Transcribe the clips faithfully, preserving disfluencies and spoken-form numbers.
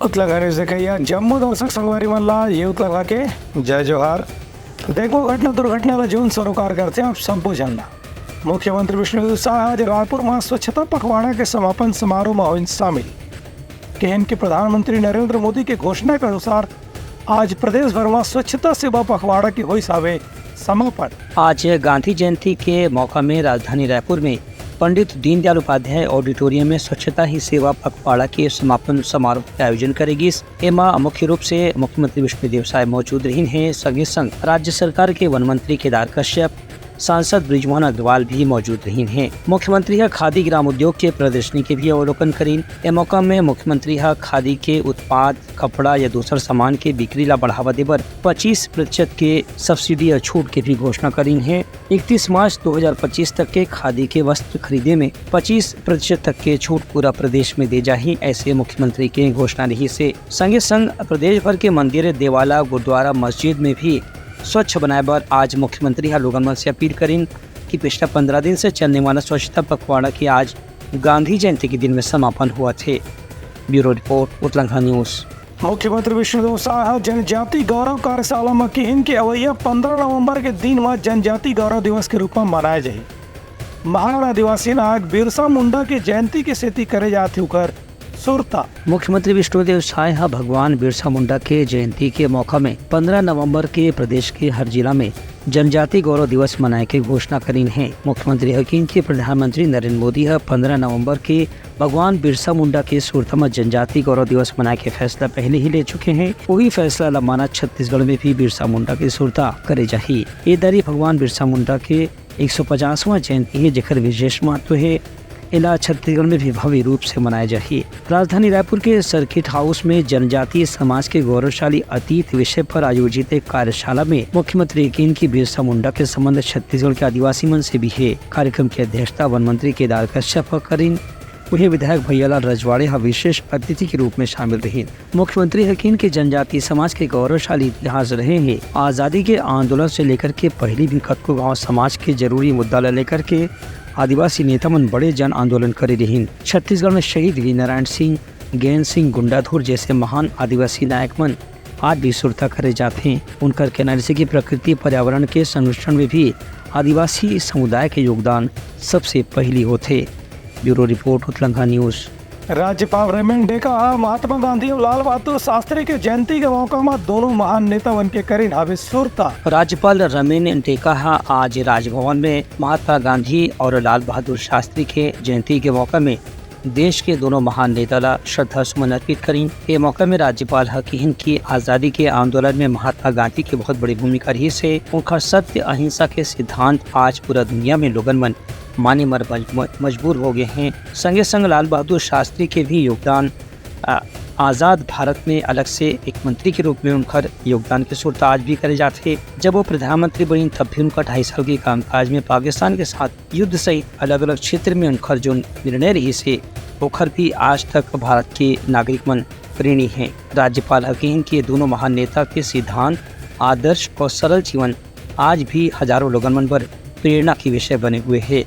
उतला घरे से कहिया जम्मो दर्शक संगवारी मन ला ये उतला के जय जोहार। देखो घटना दुर्घटना ला जोन सरोकार करते हैं आप सबो झन ला। मुख्यमंत्री विष्णुदेव साय आज रायपुर में स्वच्छता पखवाड़ा के समापन समारोह में होइन शामिल। केहन के प्रधानमंत्री नरेंद्र मोदी के घोषणा के अनुसार आज प्रदेश भर में स्वच्छता सेवा पखवाड़ा के होइस हावे समापन। आज गांधी जयंती के मौका में राजधानी रायपुर में पंडित दीनदयाल उपाध्याय ऑडिटोरियम में स्वच्छता ही सेवा पखवाड़ा के समापन समारोह के आयोजन करे गिस। एमा मुख्य रूप से मुख्यमंत्री विष्णुदेव साय मौजूद रहिन हे, संगे संग राज्य सरकार के वन मंत्री केदार कश्यप, सांसद बृजमोहन अग्रवाल भी मौजूद रहिन हे। मुख्यमंत्री ह खादी ग्राम उद्योग के प्रदर्शनी के भी अवलोकन करिन। ए मौका में मुख्यमंत्री ह खादी के उत्पाद, कपड़ा या दूसर सामान के बिक्री ला बढ़ावा देबर पच्चीस प्रतिशत के सब्सिडी या छूट के भी घोषणा करिन हे। इकतीस मार्च दो हज़ार पच्चीस तक के खादी के वस्त्र खरीदे में पच्चीस प्रतिशत तक के छूट पूरा प्रदेश में दे जाही, ऐसे मुख्यमंत्री के घोषणा रहिस हे। संगे संग प्रदेश भर के मंदिर, देवाला, गुरुद्वारा, मस्जिद में भी स्वच्छ बनाए बर आज मुख्यमंत्री ह लोगन मन से अपील करिन कि पिछला पंद्रह दिन से चलने वाला स्वच्छता पखवाड़ा के आज गांधी जयंती के दिन में समापन होवत हे। ब्यूरो रिपोर्ट, उतलंघा न्यूज। मुख्यमंत्री विष्णुदेव साय ह जनजाति गौरव कार्यशाला म किहिन के अवइया पंद्रह नवंबर के दिन म जनजाति गौरव दिवस के रूप म मनाए जाही। महान आदिवासी नायक बिरसा मुंडा के जयंती के सेती करे जाथे उकर सुरता। मुख्यमंत्री विष्णुदेव साय ह भगवान बिरसा मुंडा के जयंती के मौका में पंद्रह नवंबर के प्रदेश के हर जिला में जनजाति गौरव दिवस मनाए के घोषणा करिन हे। मुख्यमंत्री ह किहिन कि प्रधानमंत्री नरेंद्र मोदी ह पंद्रह नवंबर के भगवान बिरसा मुंडा के सुरता म जनजाति गौरव दिवस मनाए के फैसला पहले ही ले चुके हे। वही फैसला ल मानत छत्तीसगढ़ में भी बिरसा मुंडा के सुरता करे जाही। ए दरी भगवान बिरसा मुंडा के एक सौ पचासवां जयंती हे, जेकर विशेष महत्व हे। एला छत्तीसगढ़ में भी भव्य रूप से मनाए जाही। राजधानी रायपुर के सर्किट हाउस में जनजातीय समाज के गौरवशाली अतीत विषय पर आयोजित एक कार्यशाला में मुख्यमंत्री ह किहिन कि बिरसा मुंडा के संबंध छत्तीसगढ़ के आदिवासी मन से भी हे। कार्यक्रम की अध्यक्षता वन मंत्री केदार कश्यप ह करिन। उहें विधायक भैयालाल रजवाड़े ह विशेष अतिथि के रूप में शामिल रहिन। मुख्यमंत्री ह किहिन कि जनजाति समाज के गौरवशाली इतिहास रहे हे। आजादी के आंदोलन से लेकर के पहिली भी कतको गांव समाज के जरूरी मुद्दा ल लेकर के आदिवासी नेता मन बड़े जन आंदोलन करे रहिन। छत्तीसगढ़ में शहीद वीरनारायण सिंह, गैन सिंह गुंडाधुर जैसे महान आदिवासी नायक मन आज भी सुरता करे जाथे। उनकर कहना रिहिसे कि प्रकृति पर्यावरण के संरक्षण में भी आदिवासी समुदाय के योगदान सबसे पहिली होथे। ब्यूरो रिपोर्ट, उतलंघा न्यूज। राज्यपाल रमेन डेका ह महात्मा गांधी अउ लाल बहादुर शास्त्री के जयंती के मौका म दोनों महान नेता मन के करिन हावे सुरता। राज्यपाल रमेन डेका ह आज राजभवन में महात्मा गांधी और लाल बहादुर शास्त्री के जयंती के मौका में देश के दोनों महान नेता ला श्रद्धा सुमन अर्पित करिन। ये मौका में राज्यपाल ह किहिन कि आजादी के आंदोलन में महात्मा गांधी के बहुत बड़ी भूमिका रहिस हे। उनकर सत्य अहिंसा के सिद्धांत आज पूरा दुनिया में लोगन मन माने बर मज-, मजबूर हो गए हैं। संगे संग लाल बहादुर शास्त्री के भी योगदान, आ, आजाद भारत में अलग से एक मंत्री के रूप में उनकर योगदान के सुरता आज भी करे जाथे। जब वो प्रधानमंत्री बनिन, तब भी उनका ढाई साल के कामकाज में पाकिस्तान के साथ युद्ध सहित अलग-अलग क्षेत्र में उनकर जो निर्णय रहिस हे, ओखर भी आज तक भारत के नागरिक मन ऋणी हैं। राज्यपाल ह किहिन कि ये दोनों महान नेता के सिद्धांत, आदर्श और सरल जीवन आज भी हजारों लोगन मन बर प्रेरणा के विषय बने हुए हे।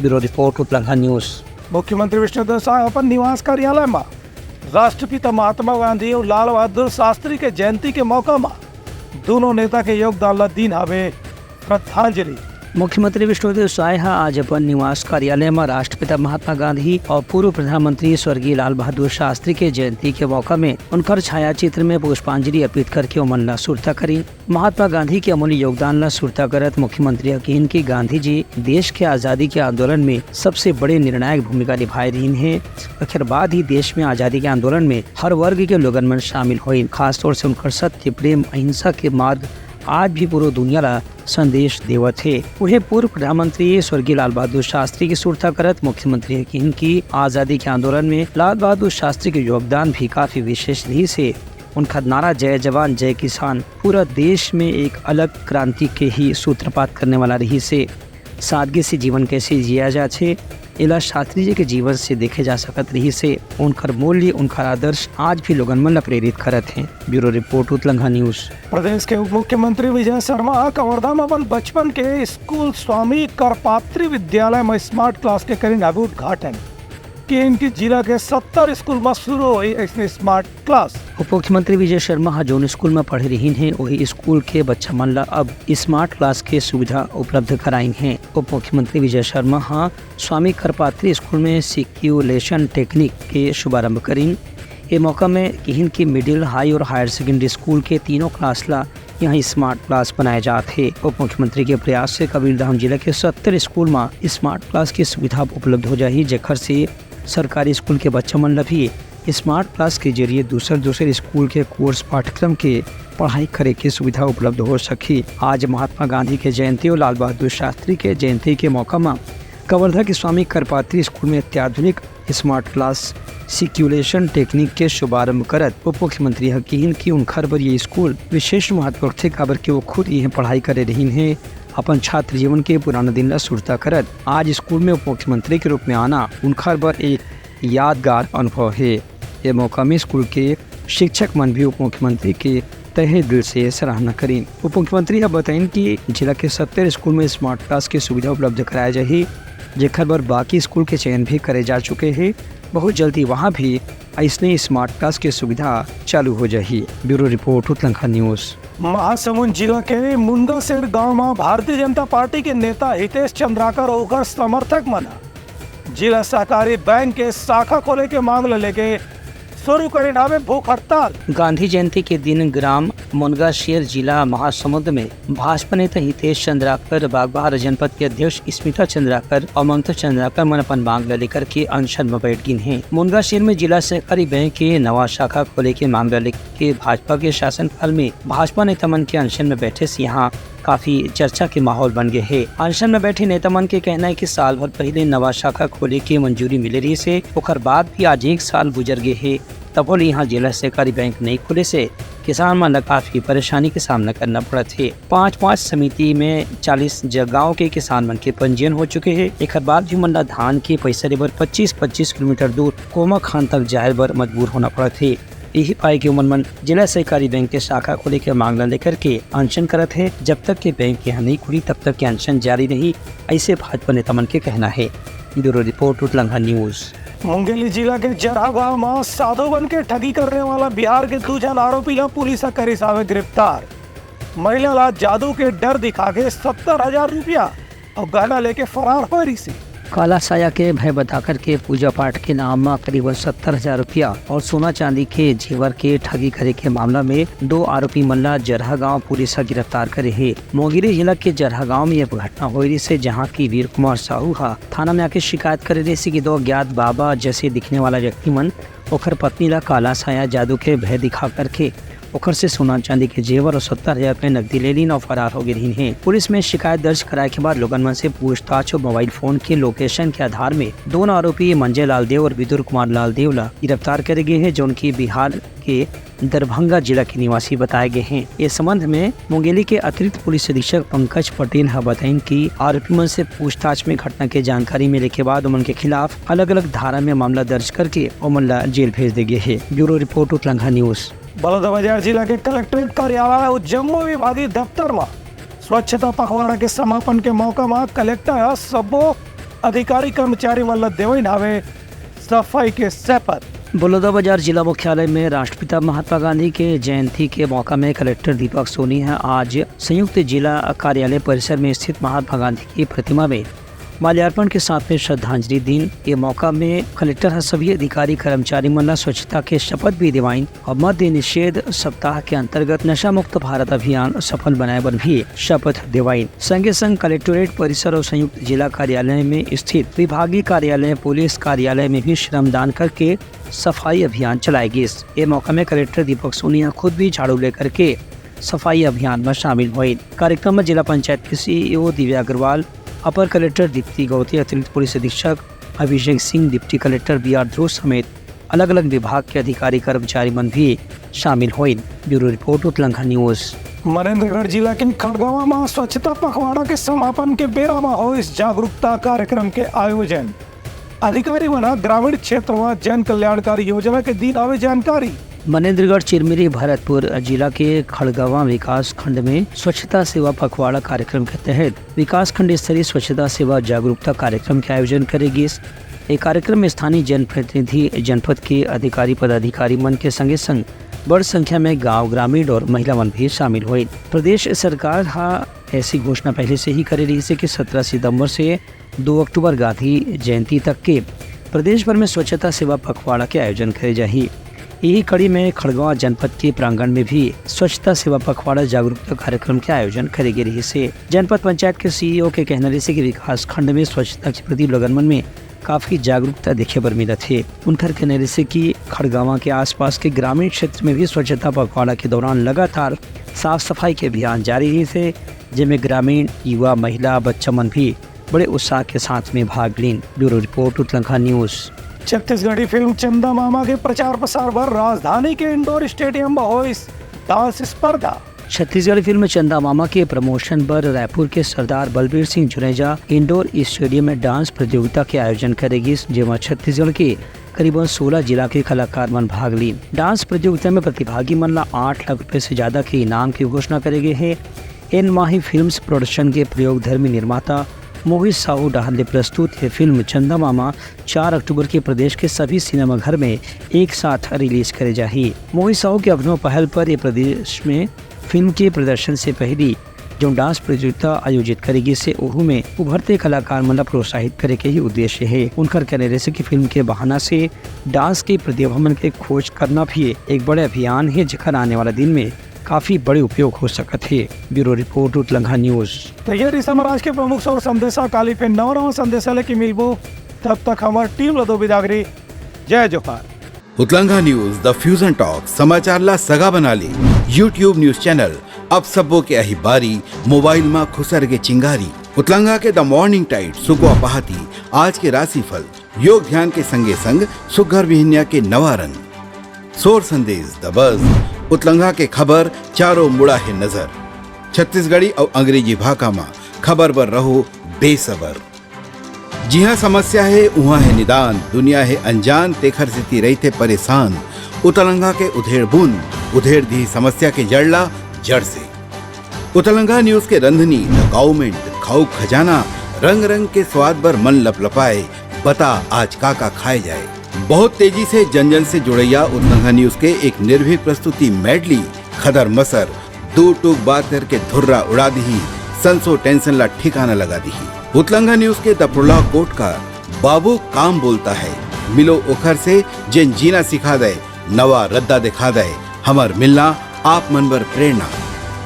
ब्यूरो रिपोर्ट, उतलंघा न्यूज। मुख्यमंत्री विष्णुदेव साय अपन निवास कार्यालय म राष्ट्रपिता महात्मा गांधी अउ लाल बहादुर शास्त्री के जयंती के मौका म दोनों नेता के योगदान ल दीन हावे श्रद्धांजलि। मुख्यमंत्री विष्णुदेव साय ह आज अपन निवास कार्यालय म राष्ट्रपिता महात्मा गांधी और पूर्व प्रधानमंत्री स्वर्गीय लाल बहादुर शास्त्री के जयंती के मौका में उनकर छायाचित्र में पुष्पांजलि अर्पित करके ओमन ला सुरता करिन। महात्मा गांधी के अमूल्य योगदान ला सुरता करत मुख्यमंत्री ह किहिन कि गांधी जी देश के आजादी के आंदोलन में सबसे बड़े निर्णायक भूमिका निभाए रहिन हे। एखर बाद ही देश में आजादी के आंदोलन में हर वर्ग के लोगन मन शामिल होइन। खासतौर से उनकर सत्य, प्रेम, अहिंसा के मार्ग आज भी पूरा दुनिया ला संदेश देवत हे। उहे पूर्व प्रधानमंत्री स्वर्गीय लाल बहादुर शास्त्री की सुरता करत मुख्यमंत्री ह किहिन कि आजादी के आंदोलन में लाल बहादुर शास्त्री के योगदान भी काफी विशेष रहिस हे। उनकर नारा जय जवान जय किसान पूरा देश में एक अलग क्रांति के ही सूत्रपात करने वाला रहिस हे। सादगी से जीवन कैसे जिया जाथे, एला शास्त्री जी के जीवन से देखे जा सकत रहिस हे। उनकर मूल्य, उनकर आदर्श आज भी लोगन मन ला प्रेरित करत हे। ब्यूरो रिपोर्ट, उतलंघा न्यूज। प्रदेश के उप मुख्यमंत्री विजय शर्मा ह कवर्धा म अपन बचपन के स्कूल स्वामी करपात्री विद्यालय म स्मार्ट क्लास के करिन हावे उद्घाटन। किहिन कि जिला के सत्तर स्कूल म शुरू होही अइसने स्मार्ट क्लास। उप मुख्यमंत्री विजय शर्मा ह जोन स्कूल म पढ़े रिहिन हे, ओही स्कूल के बच्चा मन ल अब स्मार्ट क्लास के सुविधा उपलब्ध कराइन हे। उप मुख्यमंत्री विजय शर्मा ह स्वामी करपात्री स्कूल में सिक्यूलेशन टेक्निक के शुभारंभ करिन। ए मौका में किहिन कि मिडिल, हाई और हायर सेकेंडरी स्कूल के तीनों क्लास ला यहाँ स्मार्ट क्लास बनाए जात हे। उप मुख्यमंत्री के प्रयास से कबीरधाम जिला के सत्तर स्कूल म स्मार्ट क्लास की सुविधा उपलब्ध हो जाही, जेकर से सरकारी स्कूल के बच्चा मन ल भी स्मार्ट क्लास के जरिए दूसर दूसर स्कूल के कोर्स पाठ्यक्रम के पढ़ाई करे के सुविधा उपलब्ध हो सकही। आज महात्मा गांधी के जयंती और लाल बहादुर शास्त्री के जयंती के मौका म कवर्धा के स्वामी करपात्री स्कूल में अत्याधुनिक स्मार्ट क्लास सिक्यूलेशन टेक्निक के शुभारंभ करत उप मुख्यमंत्री ह किहिन कि उनखर बर ये स्कूल विशेष महत्व रखथे, काबर कि वो खुद इहें पढ़ाई करे रहिन हे। अपन छात्र जीवन के पुराना दिन ला सुरता करत आज स्कूल में उप मुख्यमंत्री के रूप में आना उनखर बर एक यादगार अनुभव हे। ये मौका में स्कूल के शिक्षक मन भी उप मुख्यमंत्री के तहे दिल से सराहना करिन। उप मुख्यमंत्री ह बताइन कि जिला के सत्तर स्कूल में स्मार्ट क्लास की सुविधा उपलब्ध कराया जाही, जेकर बर बाकी स्कूल के चयन भी करे जा चुके हे। बहुत जल्दी वहां भी अइसने स्मार्ट क्लास की सुविधा चालू हो जाही। ब्यूरो रिपोर्ट, उतलंखा न्यूज। महासमुंद जिला के मुनगासेर गांव म भारतीय जनता पार्टी के नेता हितेश चंद्राकर अउ ओकर समर्थक मन ह जिला सहकारी बैंक के शाखा खोले के मांग ल लेके शुरू करिन हावे भूख हड़ताल। गांधी जयंती के दिन ग्राम मुनगासेर, जिला महासमुंद में भाजपा नेता हितेश चंद्राकर, बागबाहरा जनपद के अध्यक्ष स्मिता चंद्राकर अउ ममता चंद्राकर मन अपन मांग ल लेकर के अनशन म बैठ गिन हे। मुनगासेर में जिला सहकारी बैंक के नवा शाखा खोले के मांग ल लेके भाजपा के शासनकाल में भाजपा नेता मन के अनशन में बैठे से यहाँ काफी चर्चा के माहौल बन गए हे। अनशन में बैठे नेता मन के कहना है कि साल भर पहले नवा शाखा खोले के मंजूरी मिले रहिस हे, ओकर बाद भी आज एक साल गुजर गए हे, तभो ले यहाँ जिला सहकारी बैंक नहीं खुले से किसान मन ला काफी परेशानी के सामना करना पड़त हे। पाँच पाँच समिति में चालीस ज-, गांव के किसान मन के पंजीयन हो चुके हे, एकर बाद भी मन ला धान के पैसा ले बर पच्चीस पच्चीस किलोमीटर दूर कोमाखान तक जाए बर मजबूर होना पड़त हे। यही पाए के उमन मन जिला सहकारी बैंक के शाखा खोले के मांग ला लेकर के अनशन करत हे। जब तक के बैंक यहाँ नहीं खुली, तब तक के अनशन जारी रही, ऐसे भाजपा नेता मन के कहना है। ब्यूरो रिपोर्ट, उतलंघा न्यूज। मुंगेली जिला के जरहा गांव म साधु बन के ठगी करने वाला बिहार के दू झन आरोपी ला पुलिस ह करिस हावे गिरफ्तार। महिला ला जादू के डर दिखा के सत्तर हजार रुपया अउ गहना लेके फरार हो रहिस हे। काला साया के भय बताकर के पूजा पाठ के नाम म करीबन सत्तर हजार रुपया और सोना चांदी के जेवर के ठगी करे के मामला में दो आरोपी मन ला जरहा गांव पुलिस ह गिरफ्तार करे हे। मुंगेली जिला के जरहा गांव में यह घटना हो रहिस हे, जहां की वीर कुमार साहू ह थाना में आके शिकायत करे रहिस हे कि दो अज्ञात बाबा जैसे दिखने वाला व्यक्ति मन ओकर पत्नी ला काला साया जादू के भय दिखा करके ओकर से सोना चांदी के जेवर और सत्तर हजार रुपए नकदी ले लीन और फरार हो गे रहिन हे। पुलिस में शिकायत दर्ज कराए के बाद लोगन मन से पूछताछ और मोबाइल फोन के लोकेशन के आधार में दोनों आरोपी मंजय लाल देव और विदुर कुमार लाल देव ला गिरफ्तार करे गे हे, जोन की बिहार के दरभंगा जिला के निवासी बताए गए हैं। ये संबंध में मुंगेली के अतिरिक्त पुलिस अधीक्षक पंकज पटेल ह बताइन कि आरोपी मन से पूछताछ में घटना के जानकारी मिले के बाद उमन के खिलाफ अलग-अलग धारा में मामला दर्ज करके ओमन ला जेल भेज दे गे हे। ब्यूरो रिपोर्ट, उतलंघा न्यूज। बलौदाबाजार जिला के कलेक्ट्रेट कार्यालय अउ जम्मो विभागीय दफ्तर म स्वच्छता पखवाड़ा के समापन के मौका म कलेक्टर ह सब्बो अधिकारी कर्मचारी मन ल देवइन हावे सफाई के शपथ। बलौदाबाजार जिला मुख्यालय में राष्ट्रपिता महात्मा गांधी के जयंती के मौका में कलेक्टर दीपक सोनी ह आज संयुक्त जिला कार्यालय परिसर में स्थित महात्मा गांधी की प्रतिमा में माल्यार्पण के साथ में श्रद्धांजलि दीन। ये मौका में कलेक्टर ह सभी अधिकारी कर्मचारी मन ला स्वच्छता के शपथ भी दिवाइन और मद्य निषेध सप्ताह के अंतर्गत नशा मुक्त भारत अभियान सफल बनाए बर भी शपथ दिवाइन। संगे संग कलेक्टोरेट परिसर और संयुक्त जिला कार्यालय में स्थित विभागीय कार्यालय, पुलिस कार्यालय में भी श्रमदान करके सफाई अभियान चलाए गिस। ये मौका में कलेक्टर दीपक सोनी ह खुद भी झाड़ू लेकर के सफाई अभियान में शामिल होइन। कार्यक्रम में जिला पंचायत के सीईओ दिव्या अग्रवाल, अपर कलेक्टर दीप्ति गौते, अतिरिक्त पुलिस अधीक्षक Abhishek Singh, deputy collector B R ध्रुव समेत अलग-अलग विभाग के अधिकारी कर्मचारी मन भी शामिल होइन। ब्यूरो रिपोर्ट, उतलंघा न्यूज। मनेंद्रगढ़ जिला के खड़गवां म स्वच्छता पखवाड़ा के समापन के बेरा म होइस जागरूकता कार्यक्रम के आयोजन। अधिकारी मन ह ग्रामीण क्षेत्र म जन कल्याणकारी योजना के दीन हावे जानकारी। मनेंद्रगढ़ चिरमिरी भरतपुर जिला के खड़गवां विकास खंड में स्वच्छता सेवा पखवाड़ा कार्यक्रम के तहत विकास खंड स्तरीय स्वच्छता सेवा जागरूकता कार्यक्रम के आयोजन करे गिस। ये कार्यक्रम में स्थानीय जनप्रतिनिधि, जनपद के अधिकारी, पदाधिकारी मन के संगे संग बड़ संख्या में गांव, ग्रामीण और महिला मन भी शामिल हुए। प्रदेश सरकार हा ऐसी घोषणा पहले से ही करे रही से कि सत्रह सितंबर से दो अक्टूबर गांधी जयंती तक के प्रदेश भर में स्वच्छता सेवा पखवाड़ा के आयोजन करे जाही। यही कड़ी में खड़गवां जनपद के प्रांगण में भी स्वच्छता सेवा पखवाड़ा जागरूकता कार्यक्रम के आयोजन करे गे रहिस हे। जनपद पंचायत के सीईओ के कहना रहिस हे कि विकास खंड में स्वच्छता के प्रति लोगन मन में काफी जागरूकता देखे बर मिलत हे। उनकर कहना रहिस हे कि खड़गवां के आसपास के ग्रामीण क्षेत्र में भी स्वच्छता पखवाड़ा के दौरान लगातार साफ सफाई के अभियान जारी रहिस हे, जेमे ग्रामीण, युवा, महिला, बच्चा मन भी बड़े उत्साह के साथ में भाग लीन। ब्यूरो रिपोर्ट, उतलंघा न्यूज। छत्तीसगढ़ी फिल्म चंदा मामा के प्रचार प्रसार बर राजधानी के इंडोर स्टेडियम म होइस डांस स्पर्धा। छत्तीसगढ़ी फिल्म चंदा मामा के प्रमोशन बर रायपुर के सरदार बलबीर सिंह जुनेजा इंडोर स्टेडियम में डांस प्रतियोगिता के आयोजन करे गिस, जेमा छत्तीसगढ़ के करीबन सोलह जिला के कलाकार मन भाग लीन। डांस प्रतियोगिता में प्रतिभागी मन ला आठ लाख रुपए से ज्यादा के इनाम की घोषणा करे गे हे। एन माही फिल्म्स प्रोडक्शन के प्रयोगधर्मी निर्माता मोहित साहू डहार ले प्रस्तुत ये फिल्म चंदा मामा चार अक्टूबर के प्रदेश के सभी सिनेमाघर में एक साथ रिलीज करे जाही। मोहित साहू के अभिनव पहल पर ये प्रदेश में फिल्म के प्रदर्शन से पहली जो डांस प्रतियोगिता आयोजित करे गिस हे, ओहू में उभरते कलाकार मन ला प्रोत्साहित करे के ही उद्देश्य हे। उनकर कहना रहिस हे कि फिल्म के बहाना से डांस के प्रतिभा मन के खोज करना भी एक बड़े अभियान हे, जेकर आने वाला दिन में काफी बड़े उपयोग हो सकत हे। ब्यूरो रिपोर्ट, उतलंघा न्यूज। त ये रिहिस हमर आज के प्रमुख सौर संदेशा। काली फिर नवा नवा संदेशा लेके मिलबो, तब तक हमर टीम ल दो बिदागरी। जय जोहार। उतलंघा न्यूज, द फ्यूजन टॉक, समाचार ला सगा बना ले। YouTube न्यूज चैनल, अब सबो के अही बारी, मोबाइल मा खुसर के चिंगारी। उतलंघा के द मॉर्निंग टाइड, सुकवा पहाती, आज के राशिफल, योग ध्यान के संगे संग सुघर बिहनिया के नवा रंग। सोर संदेश, द बज, उतलंघा के खबर, चारों मुड़ा हे नजर। छत्तीसगढ़ी अउ अंग्रेजी भाखा मा खबर बर रहो बेसबर। जिहाँ समस्या हे, उहाँ हे निदान, दुनिया हे अनजान, तेखर सेती रहिथे परेशान। उतलंघा के उधेड़ बूंद, उधेड़ दिही समस्या के जड़ ला जड़ से। उतलंघा न्यूज के रंधनी, द काउमेंट, खाऊ खजाना, रंग रंग के स्वाद बर मन लपलपाए। बता आज का का खाए जाए। बहुत तेजी से जन जन से जुड़ैया उतलंघा न्यूज के एक निर्भीक प्रस्तुति मेडली, खदर मसर, दू टूक बात करके धुर्रा उड़ा दिही, संसो टेंशन ला ठिकाना लगा दिही। उतलंघा न्यूज के द प्रोलॉग कोट का बाबू काम बोलता है, मिलो ओखर से जेन जीना सिखा दे, नवा रद्दा दिखा दे, हमर मिलना आप मन बर प्रेरणा।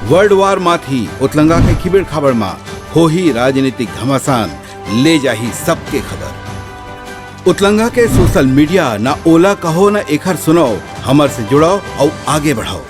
वर्ल्ड वार माथी उतलंघा के खिबेड़ खाबड़ मा होही राजनीतिक घमासान, ले जाही सबके खबर। उतलंघा के सोशल मीडिया, ना ओला कहो ना एखर सुनाओ, हमर से जुड़ाओ अउ आगे बढ़ाओ।